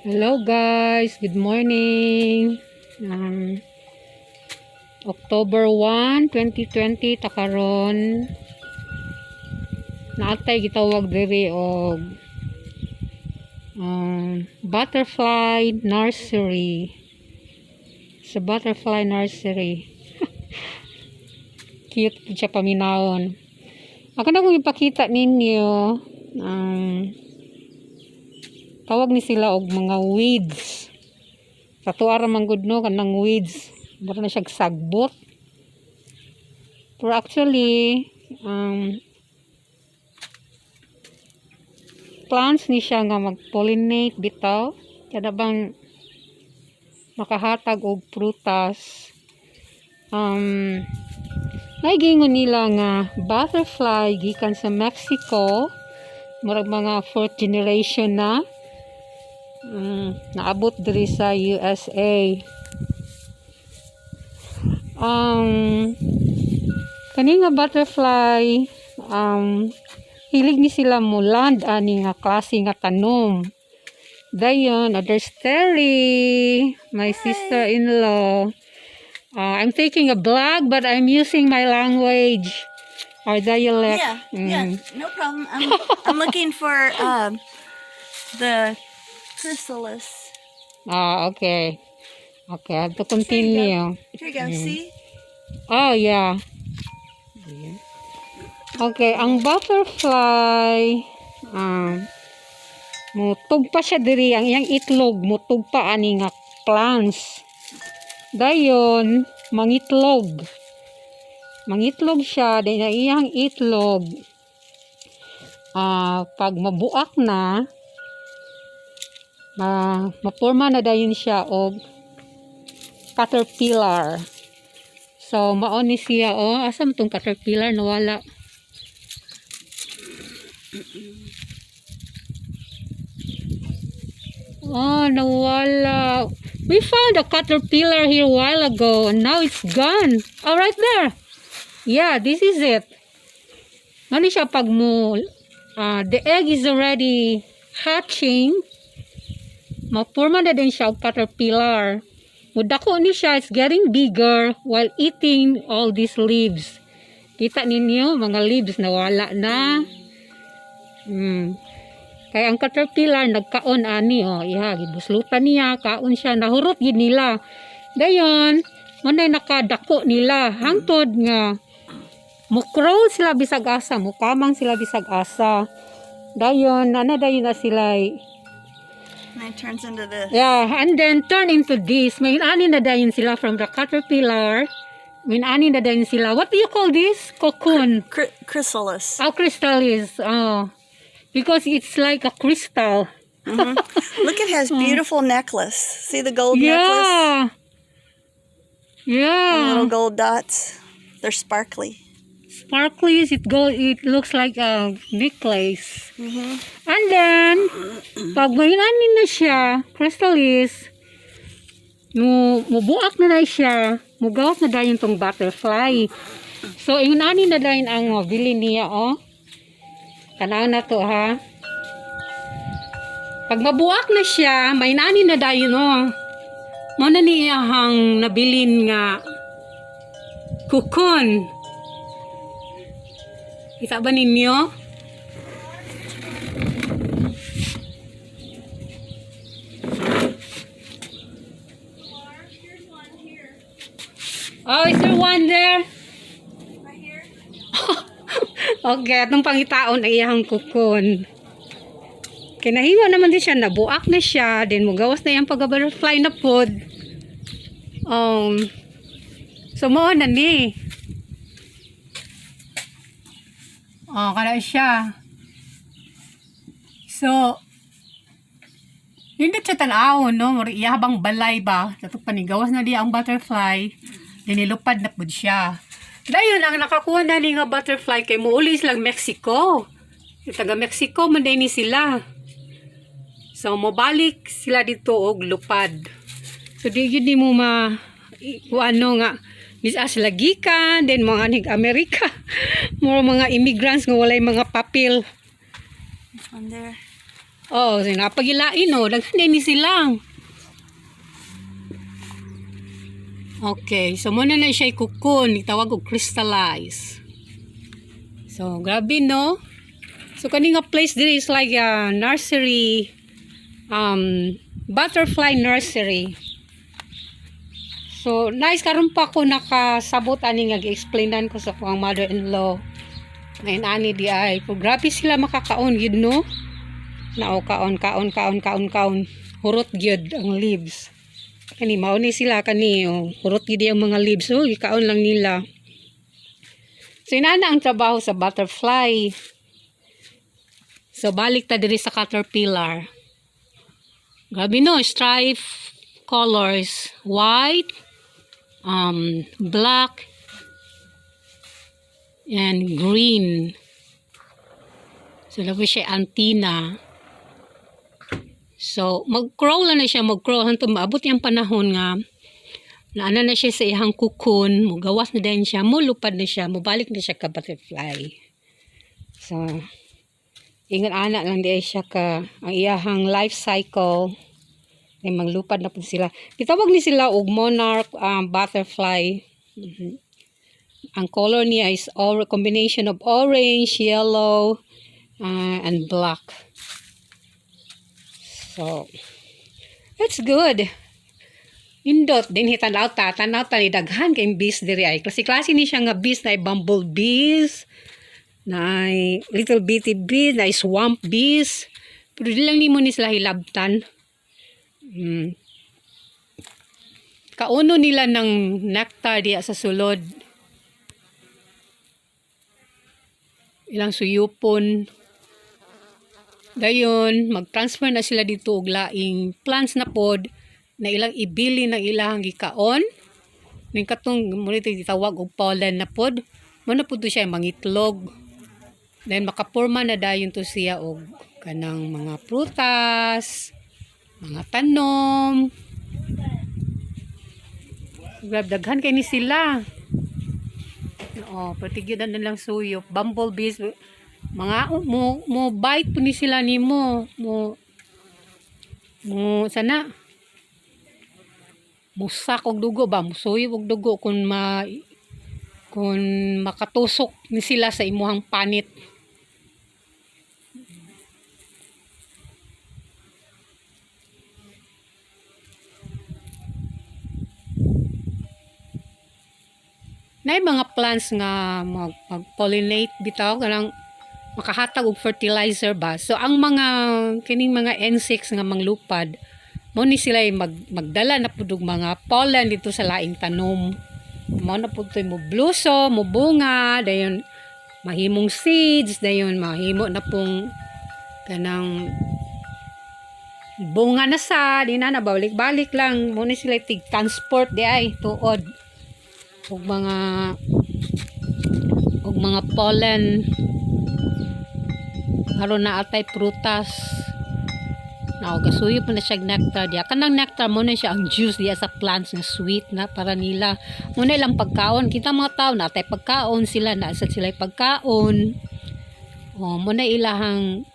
Hello guys, good morning. October 1, 2020 ta karon. Naatay gitawag diri og butterfly nursery. Sa butterfly nursery. Cute pud siya paminawon. Ako na kong ipakita ninyo, tawag ni sila og mga weeds. Sa tuwa ra man gud, no, kanang weeds. Mura na siya sagbot. Pero actually, plants ni siya nga mag-pollinate bitaw. Kada bang makahatag og prutas. Naigingon nila nga butterfly gikan sa Mexico, murag mga fourth generation na naabot diri sa USA. Kani nga butterfly, hilig ni sila mo land ani nga klase nga tanom. Dayon, there's Terry, my sister-in-law. I'm taking a vlog, but I'm using my language, our dialect. Yeah, no problem. I'm looking for the chrysalis. Ah, okay. Okay, I have to continue. Here you go. See? Oh, yeah. Okay, ang butterfly, mutugpa siya diri, ang iyang itlog, mutugpa ani nga plants. Dayon, mangitlog. Mangitlog siya, dayon ang iyang itlog, pag mabuak na, maporma na dayon siya og caterpillar. So, mao ni siya, oh. Asa man tong caterpillar? Nawala. Oh, nawala. We found a caterpillar here a while ago and now it's gone. Oh, right there. Yeah, this is it. Ano siya pag mo, the egg is already hatching, mapurma na din siya og caterpillar. Mudako ni siya, it's getting bigger while eating all these leaves. Kita ninyo, mga leaves nawala na. Kaya ang caterpillar nagkaon ani, oh, iha gibuslutan niya, kaon siya, nahurot gid nila. Dayon, mao nakadako nila hangtod nga mo crawl sila bisag asa, mukamang sila bisag asa. Dayon, ana dayon na sila. And it turns into this. Yeah, and then turn into this. May ani na dayon sila from the caterpillar. May ani na dayon sila. What do you call this? Cocoon. Chrysalis. Oh, chrysalis. Oh. Because it's like a crystal. Look at his beautiful necklace. See the gold necklace? Yeah. Yeah. The little gold dots. They're sparkly. Sparkly. It looks like a necklace. And then, pag may ani na siya, chrysalis, mo mubuak na siya, mugawas na dayon tong butterfly. So, ingon ani na dayon ang mabili niya, oh. Tanaw na to, ha. Pag mabuak na siya, may nani na dayon, oh. Mao na niya hang nabilin nga cocoon. Kita ba ninyo? Here's one here. Oh, is there one there? Right here. Okay, atong pangitaon ang iyang cocoon. Kinahingo naman din siya, nabuak na siya, then mugawas na iyang pag-butterfly na pod. So mao na ni. Oh, kana siya. So, nindot siya tan-awon, no? Mura iya bang balay ba? Katong panigawas na diya ang butterfly, dinilupad na pud siya. Dayon ang nakakuha na ni nga butterfly kay muuli silang Mexico. Yung taga Mexico man ni sila. So mobalik sila dito og lupad. So di gyud nimo ma kung ano nga ni sila gikan then mga anig Amerika. Mura mga immigrants nga walay mga papel. There's one there. Oh, napagilain oh. Daghan ni sila. Okay, so muna na siya cocoon, itawag og crystallize. So, grabe, no? So kani nga place diri is like a nursery, butterfly nursery. So, nice karon pa ko nakasabot ani nga gi-explainan ko sa akong mother-in-law. Ngayon ani di ay, kung grabe sila makakaon gyud, no? Nao kaon kaon kaon kaon kaon, hurot gyud ang leaves. Kani mao ni sila kani, oh, hurot gyud ang mga leaves, oh, gikaon lang nila. So inana ang trabaho sa butterfly. So balik ta diri sa caterpillar. Grabe, no, stripe colors, white, black, and green. So labi siya antenna. So mag-crawl na siya, mag-crawl hantod maabot yung panahon nga naana na siya sa iyang cocoon, mugawas na din siya, mulupad na siya, mubalik na siya ka butterfly. So, ingon ana lang di ay siya ka ang iyahang life cycle ay maglupad na po sila. Gitawag ni sila og monarch butterfly. Ang color niya is all combination of orange, yellow, and black. So, that's good. Indot din tanaw ta, tanaw ta ni daghan kay bees diri ay. Klase-klase ni siya nga bees, na bumblebees, na little bitty bees, na swamp bees. Pero di lang nimo ni sila hilabtan. Kauno nila ng nectar diya sa sulod. Ilang suyupon. Dayon, mag-transfer na sila dito og laing plants na pod na ilang ibili ng ilang gikaon. Ning katong mo ni gitawag og pollen na pod. Mo na pod to siya mangitlog. Then makapurma na dayon to siya og kanang mga prutas, mga tanom. Grab daghan kay ni sila. Oo, pati gyud na lang suyop, bumblebees, mga mo bite po ni sila nimo, mo sana musak og dugo ba, musuyop og dugo kung makatusok ni sila sa imuhang panit. Naay mga plants nga mag-pollinate bitaw, kanang makahatag og fertilizer ba. So ang mga kining mga insects nga manglupad mo ni sila ay magdala na pud og mga pollen dito sa laing tanom. Mao na pud to'y mo blossom, mo bunga, dayon mahimong seeds, dayon mahimo na pong kanang bunga na sa di na balik-balik lang mo ni sila tig transport di ay tuod og mga pollen aron na atay prutas. Na gasuyo pa na siya nectar diya. Kanang nectar mo na siya ang juice diya sa plants nga sweet na para nila. Mo na ilang pagkaon. Kita mga tao na atay pagkaon, sila na sa sila pagkaon. O mo na ilahang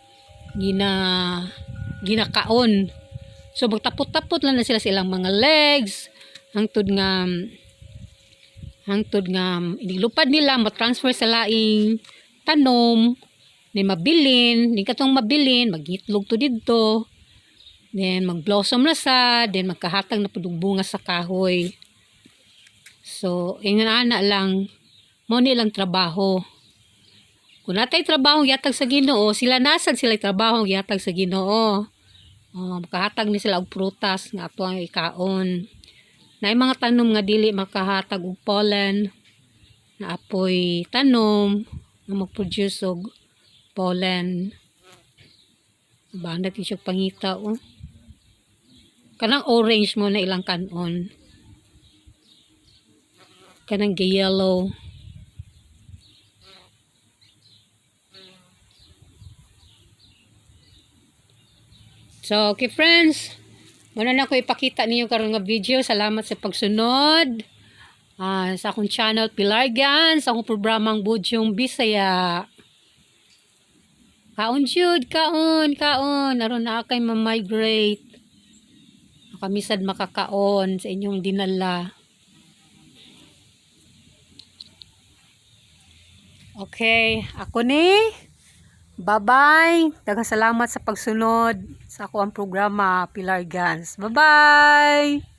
ginakaon. So magtapot-tapot lang na sila sa ilang mga legs hangtod nga inilupad nila, matransfer sa laing tanom ni mabilin ni katong mabilin, magitlog to didto, then magblossom na sa, then magkahatag na pud og bunga sa kahoy. So ingon ana lang mo ni ilang trabaho. Kung natay trabaho gihatag sa Ginoo, sila nasad sila trabaho gihatag sa Ginoo. Oh, makahatag ni sila og prutas nga ato ang ikaon. Naay mga tanom nga dili makahatag og pollen, na apoy tanom nga mag-produce og pollen. Banda siya pangita, oh. Kanang orange mo na ilang kanon. Kanang yellow. So, okay friends. Muna na ko ipakita ninyo karon nga video. Salamat sa pagsunod sa akong channel Pilargan, sa akong programang Budyong Bisaya. Kaon jud, kaon, kaon. Aron naa kay ma-migrate. Kami sad makakaon sa inyong dinala. Okay, ako ni. Bye-bye. Daghang salamat sa pagsunod sa akoang programa, Pilar Guns. Bye-bye!